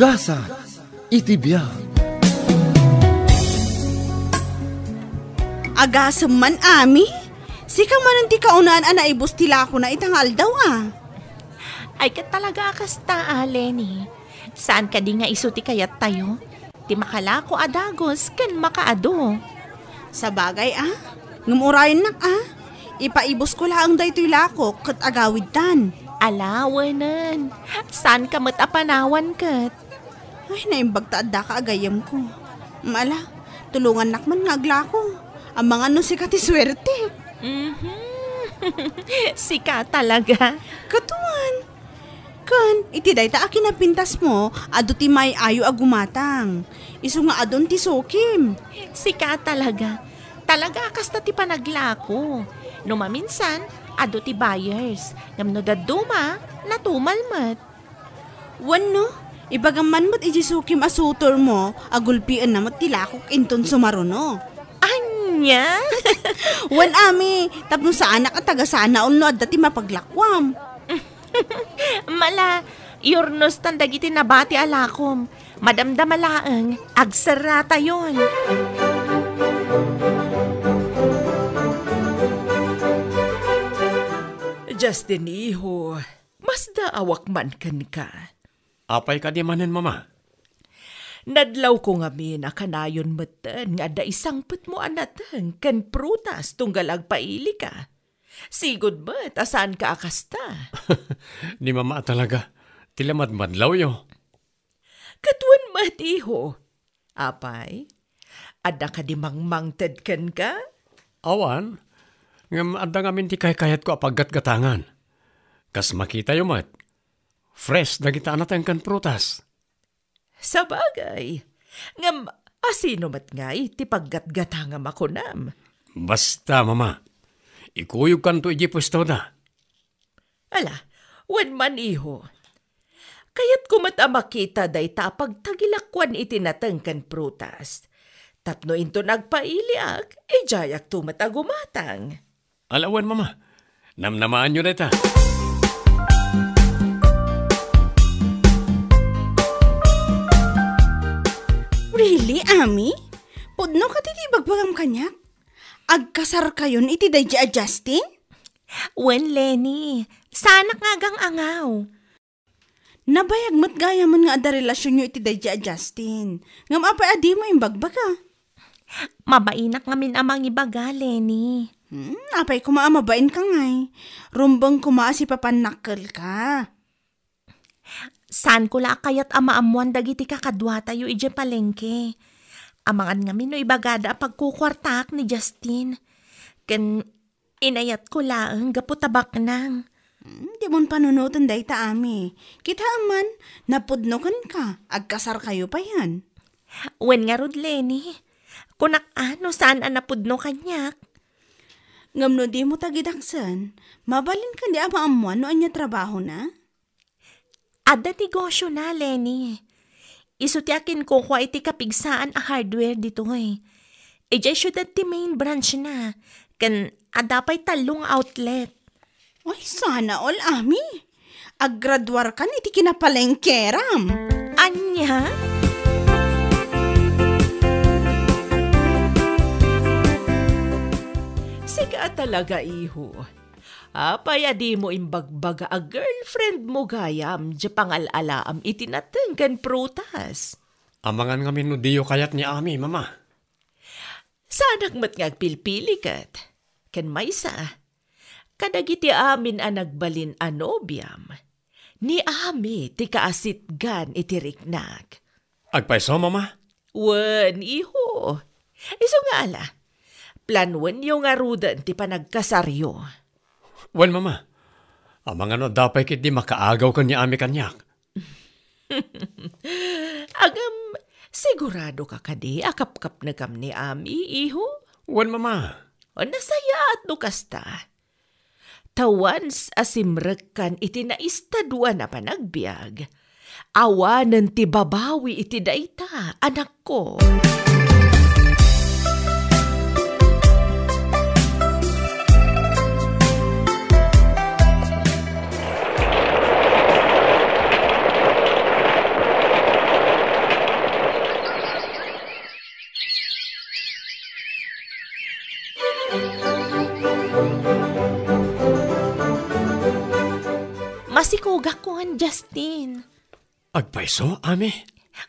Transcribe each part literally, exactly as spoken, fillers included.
Gasat iti biag. Agasem man, Ami? Sika manen ti kaunaan a naibus ti lakona ita nga aldaw, a? Ay, ket talaga a kasta, a, Leni. Saan kadi nga isu ti kayattayo? Ti makalako a dagus ken makaadu. Sabagay, a? Ngem urayennak, a? Ipaibusko laeng daytoy lakok ket agawidtan. Ala, wenen. Saanka met a panawan ket. Ay, naimbag ta addaka a gayyemko. Ala, tulongannak man nga aglako. Amangan no sika ti suerte. Mhm. Sika talaga. Katuan. Ken, iti dayta a kinapintasmo, adu ti may-ayo a gumatang. Isu nga adun ti sukim. Sika talaga. Talaga a kasta ti panaglako. No maminsan, adu ti buyers. Ngem no dadduma, natumal met. Wenno, ibagam man met iti sukim a sutormo, a gulpienna met ti lakok inton sumaruno. Ania? Wen, Ami, tapno saanak a taga-sanaol no adda ti mapaglakuam. Mala, yurnostan dagiti nabati a lakom. Madamdama laeng, agserratayon. Justin, iho, masdaawak man kenka. Apay kadi manen, Mama? Nadlawko ngamin a kanayon metten nga adda isangpetmo a nateng ken prutas tunggal agpailika. Sigud met a saanka a kasta. Ni Mama talaga ti lamadmadlawyo. Ket wen met, iho. Apay, adda kadi mangmangted kenka? Awan, ngem adda ngamin ti kaykayatko a paggatgatangan. Kas makitayo met, fresh dagita a nateng ken prutas. Sabagay. Ngem asino met ngay ti paggatgatangam a kunam? Basta, Mama, ikuyogkanto idiay puestoda. Ala, wen man, iho. Kayatko met a makita dayta a pagtagilakuan iti nateng ken prutas. Tapno inton agpailiak, idiayakto met a gumatang. Ala wen, Mama. Namnamaanyo dayta. Really, Ami? Pudno kadi ti ibagbagam kaniak? Agkasarkayon iti daydi a Justin? Wen, Leni. Saanak nga agang-angaw. Nabayag met gayamen nga adda relasionyo iti daydi a Justin. Ngem apay a dimo imbagbaga? Mabainak ngamin a mangibaga, Leni. Hmm, apay koma a mabainka ngay? Rumbeng koma a sipapannakkelka. Saanko la a kayat a maammoan dagiti kakaduatayo idiay palengke. Amangan ngamin no ibagada a pagkukuartaak ni Justin. Ken inayatko laeng gapu ta baknang. Hmm, dimon panunoten dayta, Ami. Kitaem man, napudno kenka, agkasarkayo payen. Wen ngarud, Leni. Kunak a no saan a napudno kaniak. Ngem no dimo tagidaksen, mabalin kadi a maammoan no ania trabahona? Adda negosiona, Leni. Isu ti akinkukua iti kapigsaan a hardware ditoy. Idiay siudad ti main branch na, ken adda pay tallo nga outlet. Ay, sana all, Ami. Aggraduarkan iti kinapalengkeram. Ania? Sika talaga, iho. Apay a dimo imbagbaga a girlfriend mo gayam diay pangal-alaam iti nateng ken prutas? Amangan ngamin no diyo kayat ni Ami, Mama. Saanak met nga agpilpili ket. Ken maysa, kadagiti amin a nagbalin a nobiam, ni Ami ti kaasitgan iti riknak. Agpayso, Mama? Wen, iho. Isu nga ala, planuenyo ngaruden ti panagkasaryo. Wen, Mama. Amangan no adda pay ketdi makaagaw ken ni Ami kaniak. Agam, sigurado ka kadi a kapkapnekam ni Ami, iho? Wen, Mama. O, nasayaat no kasta. Ta once a simrekkan iti naistaduan a panagbiag, awanen ti babawi iti dayta, anakko. Justin. Agpayso, Ami?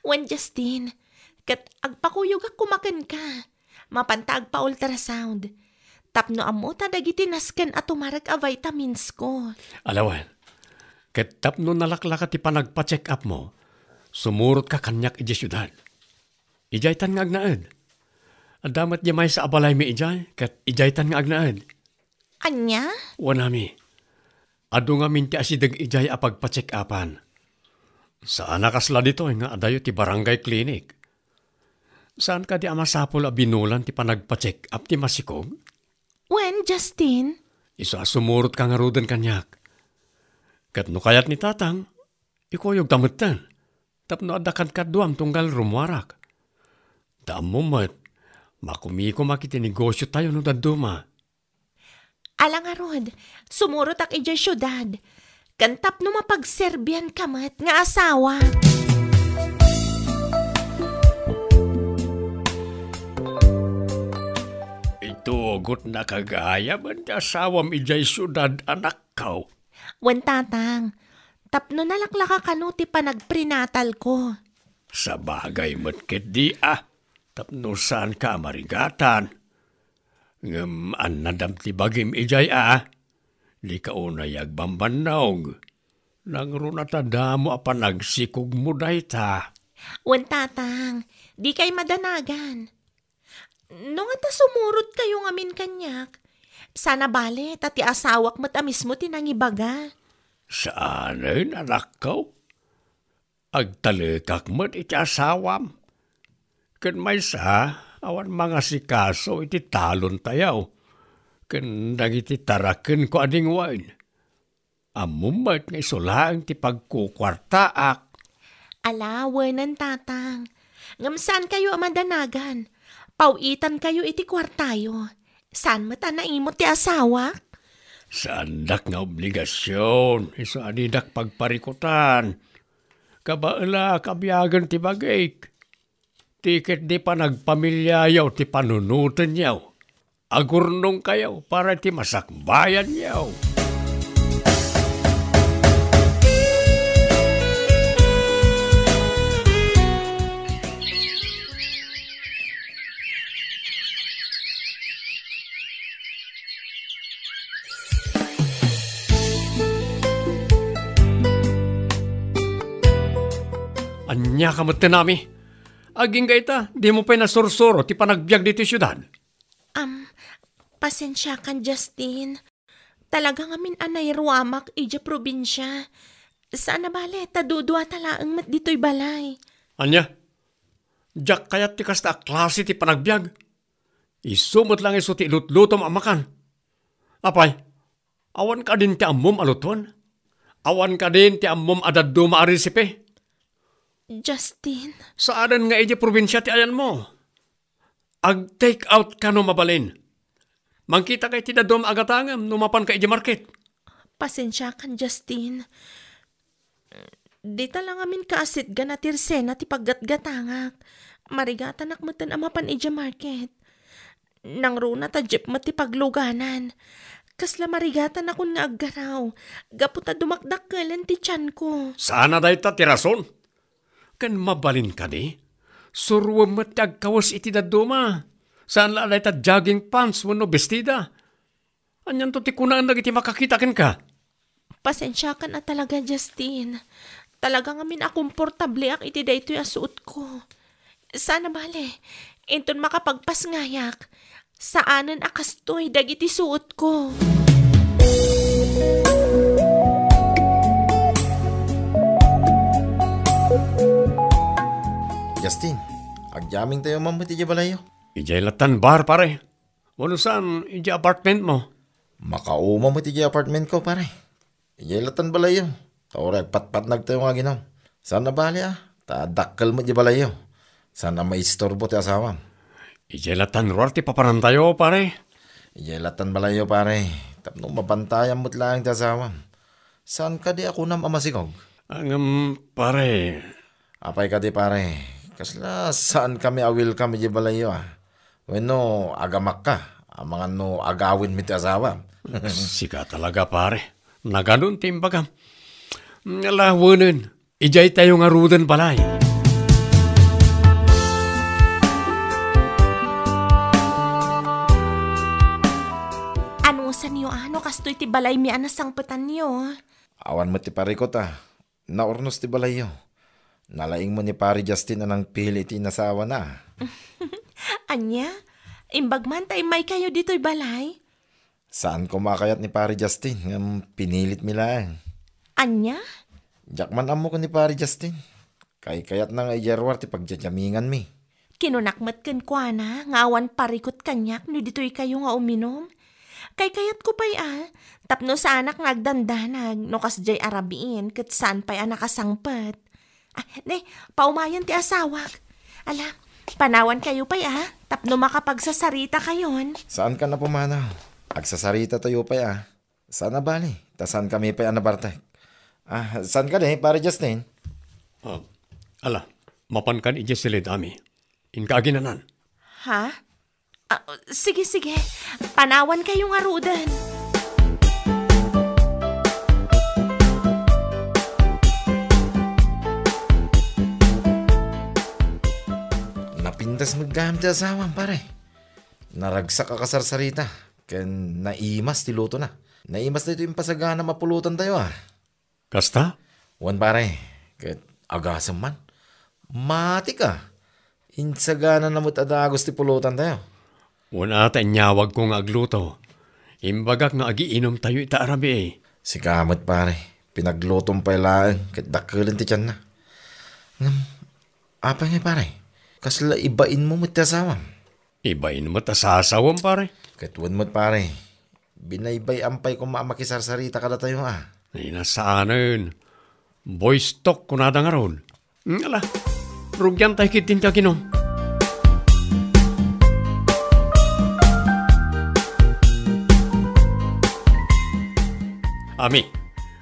Wen, Justin. Ket agpakuyogak koma kenka. Mapanta agpa-ultrasound. Tapno ammota dagiti nasken a tumarek a vitamins ko. Ala wen. Ket tapno nalaklaka ti panagpa-check-up mo, sumurotka kaniak idiay siudad. Idiaytan nga agnaed. Adda met diay maysa a balaymi idiay, ket idiaytan nga agnaed. Ania? Wen, Ami. Adu ngamin ti asideg idiay a pagpa-check-upan. Saan a kasla ditoy nga adayo ti barangay clinic. Saan kadi a masapul a binulan ti panagpa-check-up ti masikog? Wen, Justin. Isu a sumurotka ngaruden kaniak. Ket no kayat ni Tatang, ikuyogta metten. Tapno adda kadkaduam tunggal rummuarak. Ta ammom met, makumikomak iti negosiotayo no dadduma. Ala ngarud, sumurotak idiay siudad. Ken tapno mapagserbianka met nga asawa. Itugotnaka gayam ti asawam idiay siudad, anakko. Wen, Tatang, tapno nalaklaka kano ti panagprenatalko. Sabagay met ketdi a, tapno saanka a marigatan. Ngem annadam ti bagim idiay a, dika unay agbambannog. Nangruna ta damo a panagsikogmo dayta. Wen, Tatang, dikay madanagan. No nga ta sumurotkayo ngamin kaniak, saan a bale ta ti asawak met a mismo ti nangibaga. Saanen, anakko. Agtalekak met iti asawam. Ken maysa, awan mangasikaso iti talontayo ken dagiti tarakenko a dingwen. Ammom met nga isu laeng ti pagkukuartaak. Ala, wenen, Tatang. Ngem saankayo a madanagan. Paw-itankayo iti kuartayo. Saan met a naimut ti asawak? Saandak nga obligasion, isu a didak pagparikutan. Kabaelak a biagen ti bagik. Ti ketdi panagpamiliayo ti panunotenyo. Agurnongkayo para iti masakbayanyo. Ania ka met, Ami? Agingga ita, dimo pay nasursuro ti panagbiag ditoy siudad? Am, pasensiakan, Justin. Talaga ngamin a nairuamak idiay probinsia. Saan a bale, ta duduata laeng met ditoy balay. Ania? Diak kayat ti kasta a klase ti panagbiag. Isu met laeng isu ti ilutlutom a makan. Apay, awan kadin ti ammom a lutoen? Awan kadin ti ammom a dadduma a resipe? Justin. Saanen nga idiay probinsia ti ayanmo? Ag-take out ka no mabalin. Mangkita ka iti dadduma a gatangem no mapanka idiay market. Pasensiakan, Justin. Dita la ngamin kaasitgan a tirsena ti paggatgatangak. Marigatanak metten a mapan idiay market. Nangruna ta jeep met ti pagluganan. Kasla marigatanakon nga aggaraw, gapu ta dumakdakkelen ti tianko. Saan a dayta ti rason? Ken mabalin kadi, suroem met ti agkawes iti dadduma. Saan la a dayta jogging pants wenno bestida. Anianto ti kunaen dagiti makakita kenka? Pasensiakan a talaga, Justin. Talaga ngamin a komportableak iti daytoy a suotko. Saan a bale, inton makapagpasngayak, saanen a kastoy dagiti suotko. Justin, agyamingtayo man met idiay balayyo. Idiay lattan bar, pare. Wenno saan, idiay apartment mo? Makauma met idiay apartment ko, pare. Idiay lattan balayyo. Ta uray agpatpatnagtayo nga aginom. Saan a bale, a. Ta dakkel met idiay balayyo. Saan a maisturbo ti asawam. Idiay lattan ruar ti papanantayo, pare. Idiay lattan balayyo, pare. Tapno mabantayan met laeng ti asawam. Saan kadi a kunam a masikog? Ngem, pare. Apay kadi, pare? Kasla saankami a welcome idiay balayyo, a? Wenno agamakka, amangan no agawidmi ti asawam? Sika talaga, pare. Naganon ti imbagam. Ala, wenen, idiay tayo ngaruden balay. Anusanyo a no kastoy ti balaymi a nasangpetanyo? Awan met ti parikut a. Naurnos ti balayyo. Nalaing mo ni Pare Justin a nangpili iti inasawana. Ania? Imbag man ta immaykayo ditoy balay? Saan koma a kayat ni Pare Justin, ngem pinilitmi laeng. Ania? Diak man ammo ken ni Pare Justin. Kaykayatna nga idiay ruar ti pagjajaminganmi. Kinunak met kenkuana nga awan parikut kaniak no ditoykayo nga uminum. Kaykayatko pay a, tapno saanak nga agdandanag no kasdiay a rabiin ket saan pay a nakasangpet. Ah, ne, paumayen ti asawak. Ala, panawankayo pay a, tapno makapagsasaritakayon. Saankan a pumanaw. Agsasaritatayo pay a. Saan a bali, ta saankami pay a nabartek. Ah, saan kadi, Pare Justin? Ah, ala, mapankan idiay siled, Ami. Inka aginanan. Ha? Ah, sige, sige. Panawankayo ngaruden. Napintas met gayam ti asawam, pare. Naragsak a kasarsarita, ken naimas ti lutona. Naimas daytoy impasaganam a pulotantayo, a. Kasta? Wen, pare, ket agasem man. Matika. Insaganana met a dagus ti pulotantayo. Wen a ta inyawagko nga agluto. Imbagak nga agiinumtayo ita a rabii. Sika met, pare, pinaglutom pay laeng ket dakkelen ti tianna. Ngem, apay ngay, pare? Kasla ibainmo met ti asawam? Ibain met a sasawem, pare. Ket wen met, pare. Binaybay-am pay koma a makisarsarita kadatayo, a. Ay, nasaanen. Boys talk, kunada ngarud. Hmm, ala, rugian tayo ketdin ti aginom. Ami,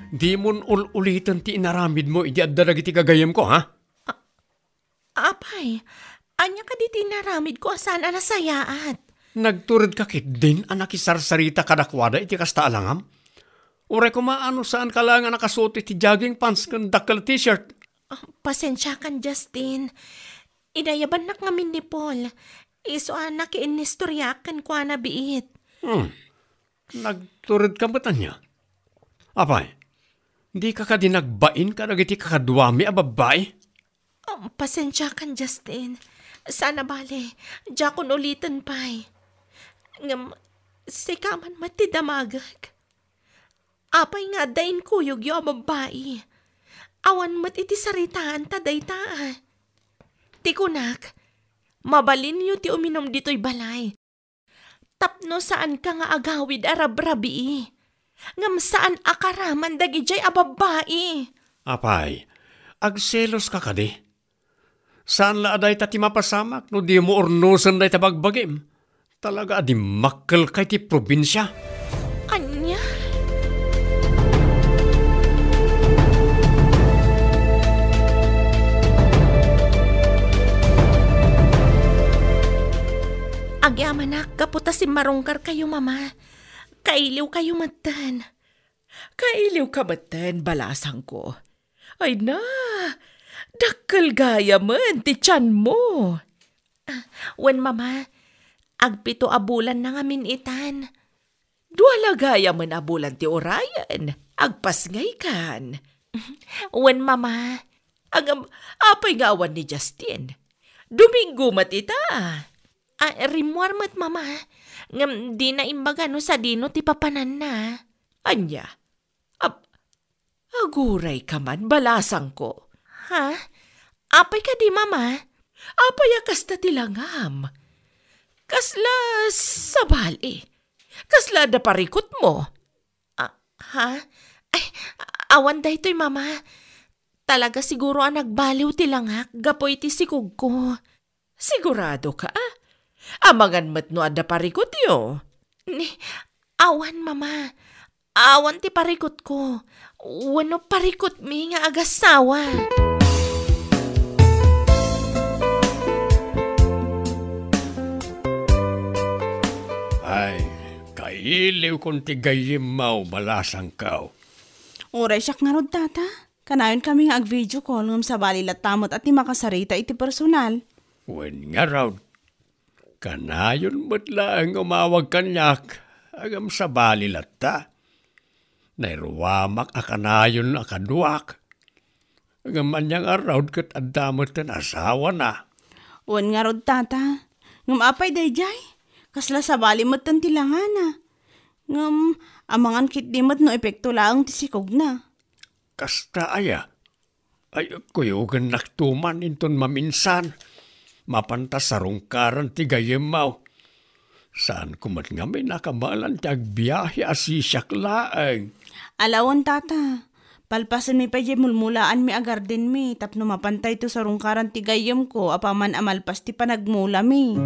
dimon ul-uliten ti inaramidmo idi adda dagiti gagayyemko, ha? Apay, ania kadi ti inaramidko a saan a nasayaat? Nagturedka ketdin a nakisarsarita kadakuada iti kasta a langam? Uray koma a no saanka laeng a nakasuot iti jogging pants ken dakkel a t-shirt? Ah, pasensiakan, Justin. Inayabannak ngamin ni Paul. Isu a nakiinnistoriaak kenkuana biit. Hmm. Nagturedka met ania? Apay, dika kadi nagbain kadagiti kakaduami a babbai? Um, pasensiakan, Justin. Saan a bale, diakon uliten pay. Ngem, sika man met ti damagek. Apay nga adda inkuyogyo a babbai? Awan met iti saritaanta dayta, a. Ti kunak, mabalinyo ti uminum ditoy balay. Tapno saanka nga agawid a rabrabii, ngem saan a karaman dagidiay a babbai. Apay, agseloska kadi? Saan la a dayta ti mapasamak no dimo urnosen dayta bagbagim. Talaga a dimmakkelka iti probinsia. Ania? Agyamanak gapu ta simmarungkarkayo, Mama. Kailiwkayo metten. Kailiwka metten, balasangko. Ay na, dakkel gayamen ti tianmo. Ah, wen, Mama, agpito a bulanna ngamin itan. Dua la gayamen a bulan ti urayen, agpasngaykan. Wen, Mama. Ngem, apay nga awan ni Justin? Domingo met ita. Ah, rimmuar met, Mama. Ngem dina imbaga no sadino ti papananna. Ania? Ap-, agurayka man, balasangko. Ha? Apay kadi, Mama? Apay a kasta ti langam? Kasla sabali? Kasla adda parikutmo? Ah, ha? Ay, awan daytoy, Mama. Talaga siguro a nagbaliw ti langak gapu iti sikogko. Sigurado ka, a? Amangan met no adda parikutyo? Ni, awan, Mama. Awan ti parikutko. Wenno parikutmi nga agassawa. Ay, kailiwkon ti gayyemmo, balasangko. Uray siak ngarud, Tata. Kanayon kami nga ag-video call ngem sabali latta met a ti makasarita iti personal. Wen ngarud, kanayon met laeng nga umawag kaniak, ngem sabali latta. Nairuamak a kanayon a kaduak. Ngem ania ngarud ket adda met ti asawana. Wen ngarud, tata. Ngem apay daydiay? Kasla sabali met ti langana. Ngem, amangan ketdi met no epekto laeng ti sikogna. Kasta aya? Ay, kuyogennakto man inton maminsan. Mapanta sarungkaran ti gayyemmo. Saanko met ngamin a kabaelan ti agbiahe a sisiak laeng. Ala wen, tata. Palpasenmi pay diay mulmulaanmi a gardenmi tapno mapantayto sarungkaran ti gayyemko apaman a malpas ti panagmulami.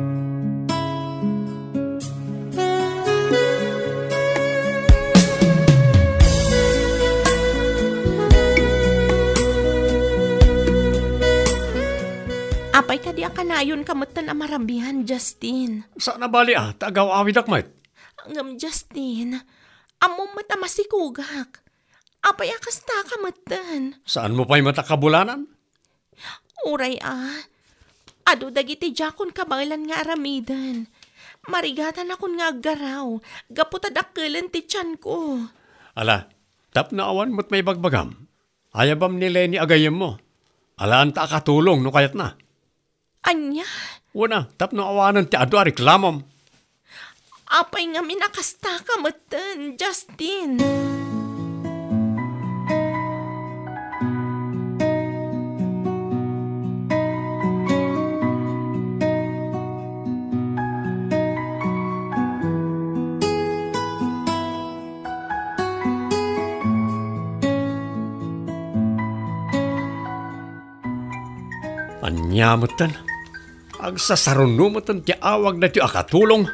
Apay kadi a kanayonka metten a maramian, Justin? Saan a bali a, ta agaw-awidak met. Ngem, Justin, ammom met a masikogak. Apay a kastaka metten? Saanmo pay met a kabulanan? Uray a, adu dagiti diakon kabaelan nga aramiden. Marigatanakon nga aggaraw, gapu ta dakkelen ti tianko. Ala, tapno awan met maibagbagam, ayabam ni Lenny a gayyemmo. Alaanta a katulong no kayatna. Ania? Wen a, tapno awanen ti adu a reklamom. Apay ngamin a kastaka metten, Justin? Ania metten? Agsasaruno metten ti awag daytoy a katulong.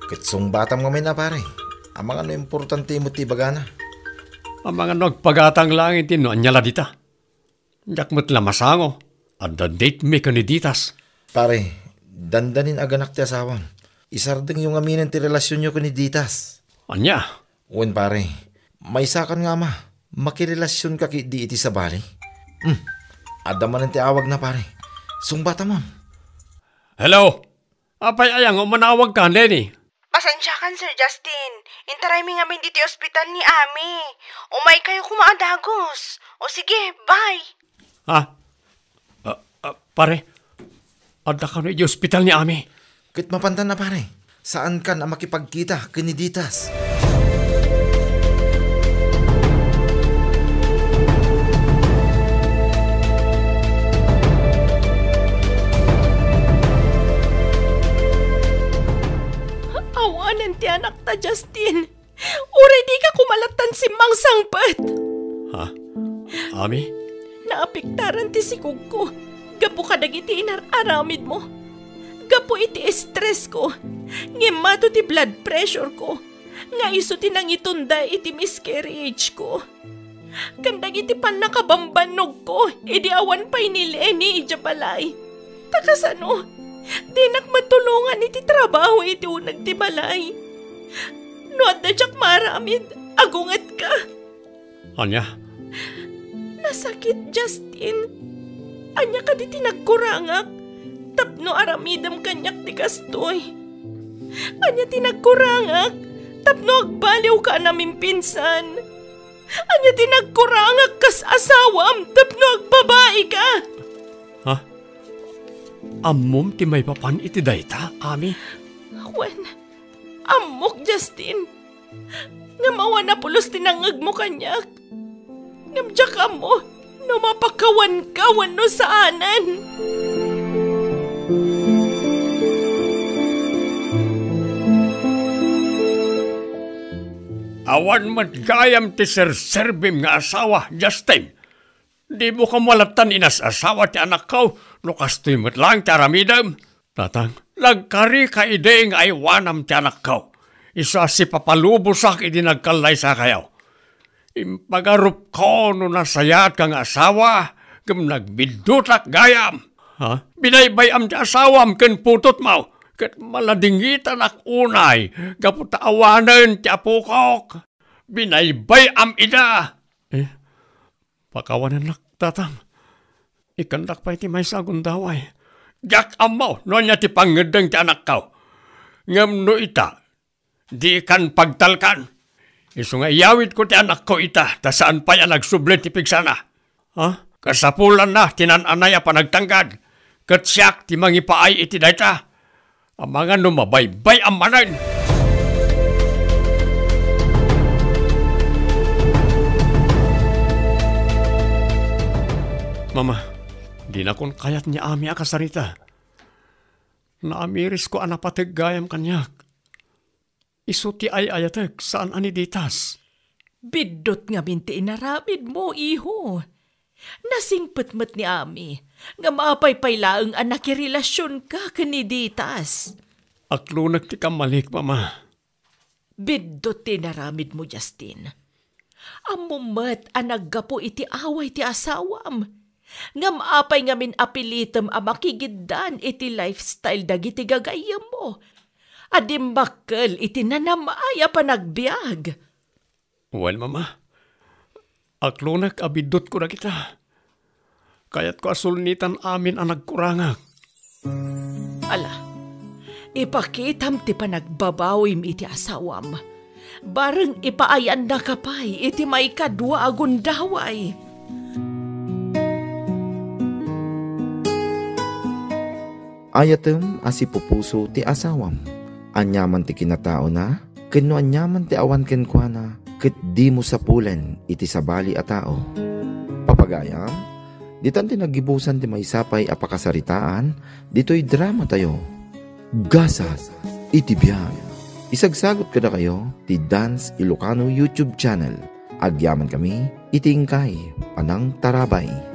Ket sungbatam ngamin a, pare. Amangan no importante met ti ibagana. Amangan no agpagatang laeng iti no ania la dita. Diak met la masango. Adda date mi ken ni Ditas. Pare, dandanin aganak ti asawam. Isardengyo ngaminen ti relasionyo ken ni Ditas. Ania? Wen, pare. Maysakan nga ama, makirelasionka ketdi iti sabali? Hmm. Adda manen ti awagna, pare. Sungbatam. Hello? Apay aya nga umanawagka, Lenny? Pasensiakan, Sir Justin. Intaraymi ngamin ditoy ospital ni Ami. Umaykayo koma a dagus. O sige, bye. Ah, ah, ah, pare, adda kano iti ospital ni Ami? Ket mapantan a, pare, saankan a makipagkita ken ni Ditas. Awanen ti anakta, Justin. Uray dika koma lattan simmangsangpet. Ha? Ami? Naapektaran ti sikogko gapu kadagiti inar-aramidmo. Gapu iti estresko, ngimmato ti blood pressureko, nga isu ti nangitunda iti miscarriageko. Ken dagiti pannakabambannogko idi awan pay ni Lenny idiay balay. Ta kasano, dinak matulongan iti trabaho iti uneg ti balay. No adda diak maaramid, agungetka. Ania? Nasakit, Justin. Ania kadi ti nagkurangak tapno aramidem kaniak ti kastoy? Ania ti nagkurangak tapno agbaliwka a namimpinsan? Ania ti nagkurangak kas asawam tapno agbabaika? Ha? Ammom ti maipapan iti dayta, Ami? Wen, ammok, Justin. Ngem awan a pulos ti nangngegmo kaniak. Ngem diak ammo no mapakawanka wenno saanen. Awan met gayam ti serserbim nga asawa, Justin. Dimo koma lattan inas-asawa ti anakko no kastoy met laeng ti aramidem. Tatang, nagkarika idi nga aywanam ti anakko. Isu a sipapalubosak idi nagkallaysakayo. Impagarupko no nasayaatka nga asawa, ngem nagbiddutak gayam. Ha? Binaybay-am ti asawam ken putotmo, ket maladingitanak unay gapu ta awanen ti apokok. Binaybay-am ida. Eh, Pakawanennak, Tatang. Ikkandak pay ti maysa a gundaway. Diak ammo no ania ti pangngeddeng ti anakko. Ngem no ita, dikan pagtalkan. Isu nga iyawidko ti anakko ita, ta saan pay a nagsubli ti pigsana. Ha? Kasapulanna ti nan-anay a panagtanggad, ket siak ti mangipaay iti dayta. Amangan no mabaybay-am manen. Mama, dinakon kayat ni Ami a kasarita. Naamirisko a napateg gayam kaniak. Isu ti ay-ayatek, saan a ni Ditas. Biddut ngamin ti inaramidmo, iho. Nasingpet met ni Ami, ngem apay pay laeng a nakirelasionka ken ni Ditas? Aklonek ti kammalik, Mama. Biddut ti inaramidmo, Justin. Ammom met a naggapu iti away ti asawam. Ngem apay ngamin a pilitem a makigiddan iti lifestyle dagiti gagayyemmo a dimmakkel iti nanam-ay a panagbiag? Wen, Mama, aklonek a biddutko dagita. Kayatko a sulnitan amin a nagkurangak. Ala, ipakitam ti panagbabawim iti asawam. Bareng ipaayannaka pay iti maikadua a gundaway. Ayatem a sipupuso ti asawam. Aniaman ti kinataona, ken no aniaman ti awan kenkuana, ket dimo sapulen iti sabali a tao. Papagayam, ditan ti naggibusan ti maysa pay a pakasaritaan ditoy dramatayo. Gasat iti biag. Isagsagut kadakayo ti Dance Ilocano YouTube channel. Agyamankami iti inkay panangtarabay.